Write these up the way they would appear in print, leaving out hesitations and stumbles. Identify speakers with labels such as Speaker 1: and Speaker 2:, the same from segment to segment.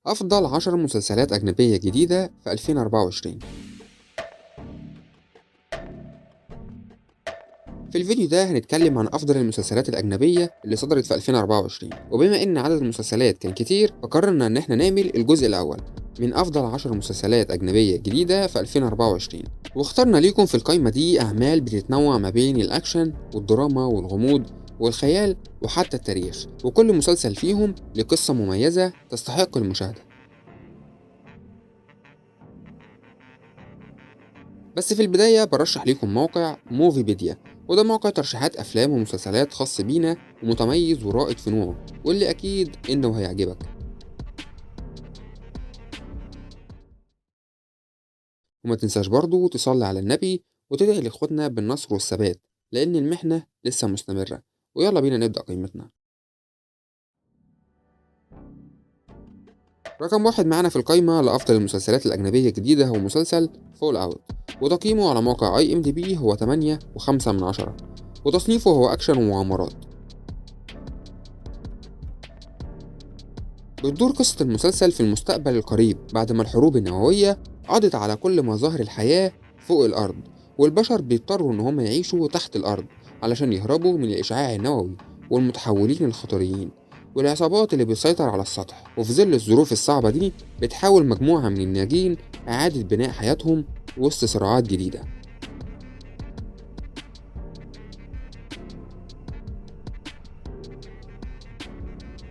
Speaker 1: أفضل 10 مسلسلات أجنبية جديدة في 2024. في الفيديو ده هنتكلم عن أفضل المسلسلات الأجنبية اللي صدرت في 2024، وبما إن عدد المسلسلات كان كتير فقررنا إن احنا نعمل الجزء الأول من أفضل 10 مسلسلات أجنبية جديدة في 2024، واخترنا ليكم في القائمة دي أعمال بتتنوع ما بين الأكشن والدراما والغموض والخيال وحتى التاريخ، وكل مسلسل فيهم لقصة مميزة تستحق المشاهدة. بس في البداية برشح ليكم موقع موفيبيديا، وده موقع ترشيحات أفلام ومسلسلات خاص بينا ومتميز ورائد في نوعه، واللي أكيد إنه هيعجبك. وما تنساش برضو تصلي على النبي وتدعي لإخواتنا بالنصر والثبات، لأن المحنة لسه مستمرة. ويلا بينا نبدأ قائمتنا. رقم 1 معانا في القايمة لأفضل المسلسلات الأجنبية الجديدة هو مسلسل Fallout، وتقييمه على موقع IMDb هو 8.5، وتصنيفه هو أكشن ومغامرات. بتدور قصة المسلسل في المستقبل القريب بعد ما الحروب النووية قضت على كل مظاهر الحياة فوق الأرض، والبشر بيضطروا إن هم يعيشوا تحت الأرض علشان يهربوا من الإشعاع النووي والمتحولين الخطريين والعصابات اللي بتسيطر على السطح. وفي ظل الظروف الصعبة دي بتحاول مجموعة من الناجين إعادة بناء حياتهم وسط صراعات جديدة.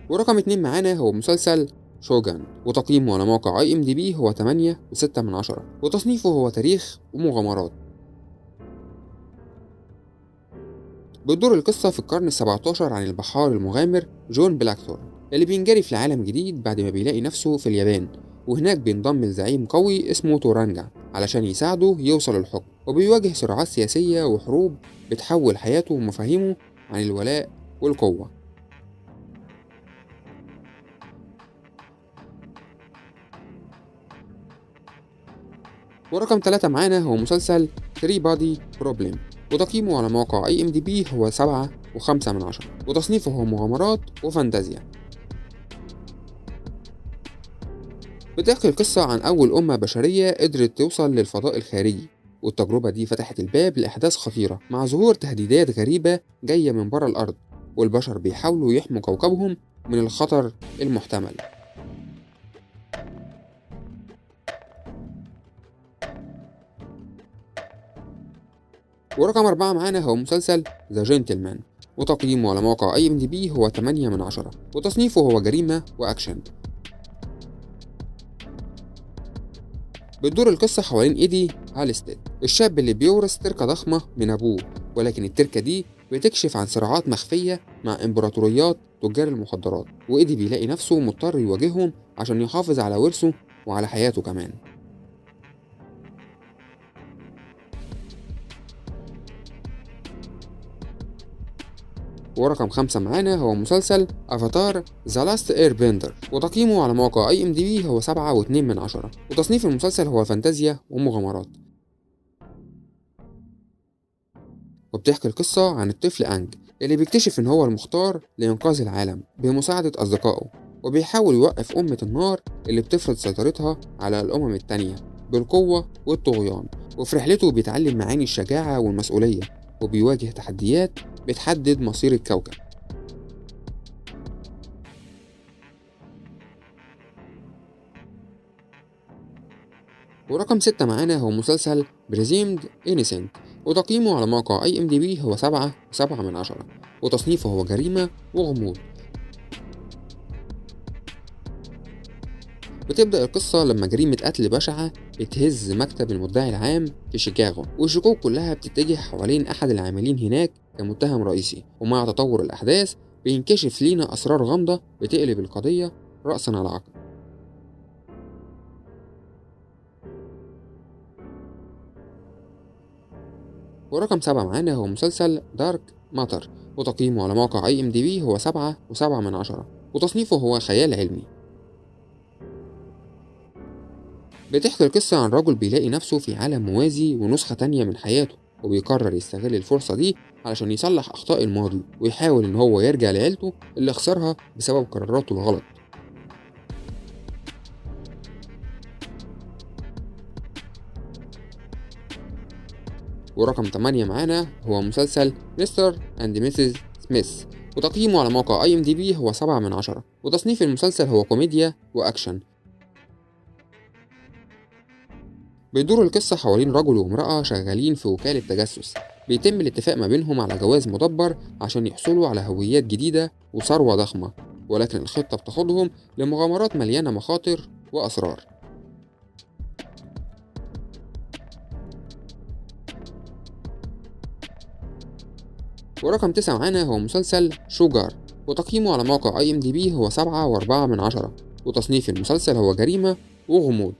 Speaker 1: ورقم 2 معانا هو مسلسل شوجان، وتقييمه على موقع IMDb هو 8.6، وتصنيفه هو تاريخ ومغامرات. بتدور القصة في القرن 17 عن البحار المغامر جون بلاكثورن اللي بينجرف لعالم جديد بعد ما بيلاقي نفسه في اليابان، وهناك بينضم لزعيم قوي اسمه تورانجا علشان يساعده يوصل الحكم، وبيواجه صراعات سياسية وحروب بتحول حياته ومفاهيمه عن الولاء والقوة. ورقم 3 معانا هو مسلسل 3 Body Problem، وتقييمه على موقع IMDb هو 7.5، وتصنيفه هو مغامرات وفانتازيا. بتحكي القصة عن أول أمة بشرية قدرت توصل للفضاء الخارجي، والتجربة دي فتحت الباب لأحداث خطيرة مع ظهور تهديدات غريبة جاية من برا الأرض، والبشر بيحاولوا يحموا كوكبهم من الخطر المحتمل. ورقم 4 معانا هو مسلسل The Gentlemen، وتقييمه على موقع IMDb هو 8/10، وتصنيفه هو جريمة وأكشن. بتدور القصة حوالين إيدي هالستيد، الشاب اللي بيورث تركة ضخمة من أبوه، ولكن التركة دي بتكشف عن صراعات مخفية مع إمبراطوريات تجار المخدرات، وإيدي بيلاقي نفسه مضطر يواجههم عشان يحافظ على ورثه وعلى حياته كمان. ورقم 5 معانا هو مسلسل Avatar The Last Airbender، وتقييمه على موقع IMDb هو 7.2، وتصنيف المسلسل هو فانتازيا ومغامرات. وبتحكي القصة عن الطفل أنج اللي بيكتشف إن هو المختار لإنقاذ العالم بمساعدة أصدقائه، وبيحاول يوقف أمة النار اللي بتفرض سيطرتها على الأمم التانية بالقوة والطغيان. وفي رحلته بيتعلم معاني الشجاعة والمسؤولية، وبيواجه تحديات بتحدد مصير الكوكب. ورقم 6 معانا هو مسلسل Presumed Innocent، وتقييمه على موقع IMDb هو 7.7، وتصنيفه هو جريمة وغموض. بتبدأ القصة لما جريمة قتل بشعة بتهز مكتب المدعي العام في شيكاغو، والشكوك كلها بتتجه حوالين أحد العاملين هناك كمتهم رئيسي، ومع تطور الأحداث بينكشف لينا أسرار غامضة بتقلب القضية رأسا على عقب. ورقم 7 معانا هو مسلسل Dark Matter، وتقييمه على موقع IMDb هو 7.7، وتصنيفه هو خيال علمي. بتحكي القصة عن رجل بيلاقي نفسه في عالم موازي ونسخة تانية من حياته، وبيقرر يستغل الفرصة دي علشان يصلح أخطاء الماضي ويحاول إن هو يرجع لعيلته اللي خسرها بسبب قراراته الغلط. ورقم 8 معانا هو مسلسل Mr. and Mrs. Smith، وتقييمه على موقع IMDb هو 7 من 10، وتصنيف المسلسل هو كوميديا وأكشن. بيدور القصة حوالين رجل وامرأة شغالين في وكالة تجسس، بيتم الاتفاق ما بينهم على جواز مدبر عشان يحصلوا على هويات جديدة وثروة ضخمة، ولكن الخطة بتاخدهم لمغامرات مليانة مخاطر وأسرار. ورقم 9 معانا هو مسلسل شوجار، وتقييمه على موقع IMDb هو 7.4 من 10، وتصنيف المسلسل هو جريمة وغموض.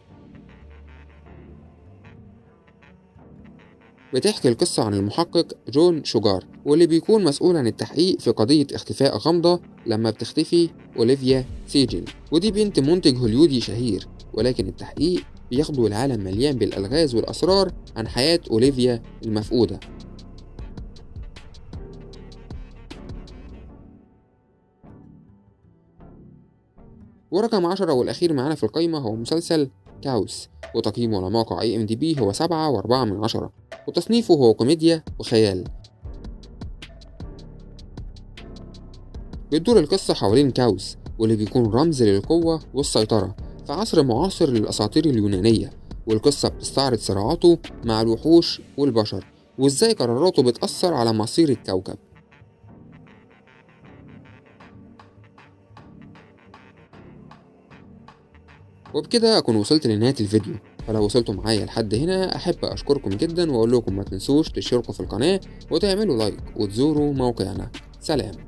Speaker 1: بتحكي القصة عن المحقق جون شوجار، واللي بيكون مسؤول عن التحقيق في قضية اختفاء غامضة لما بتختفي أوليفيا سيجل، ودي بنت منتج هوليودي شهير، ولكن التحقيق بياخده العالم مليان بالألغاز والأسرار عن حياة أوليفيا المفقودة. ورقم 10 والأخير معانا في القايمة هو مسلسل كاوس، وتقييمه على موقع IMDb هو 7.4 من 10، وتصنيفه هو كوميديا وخيال. بتدور القصة حوالين كاوس، واللي بيكون رمز للقوة والسيطرة في عصر معاصر للأساطير اليونانية، والقصة بتستعرض صراعاته مع الوحوش والبشر، وإزاي قراراته بتأثر على مصير الكوكب. وبكده أكون وصلت لنهاية الفيديو، فلو وصلتوا معايا لحد هنا أحب أشكركم جدا، وأقول لكم ما تنسوش تشتركوا في القناة وتعملوا لايك وتزوروا موقعنا. سلام.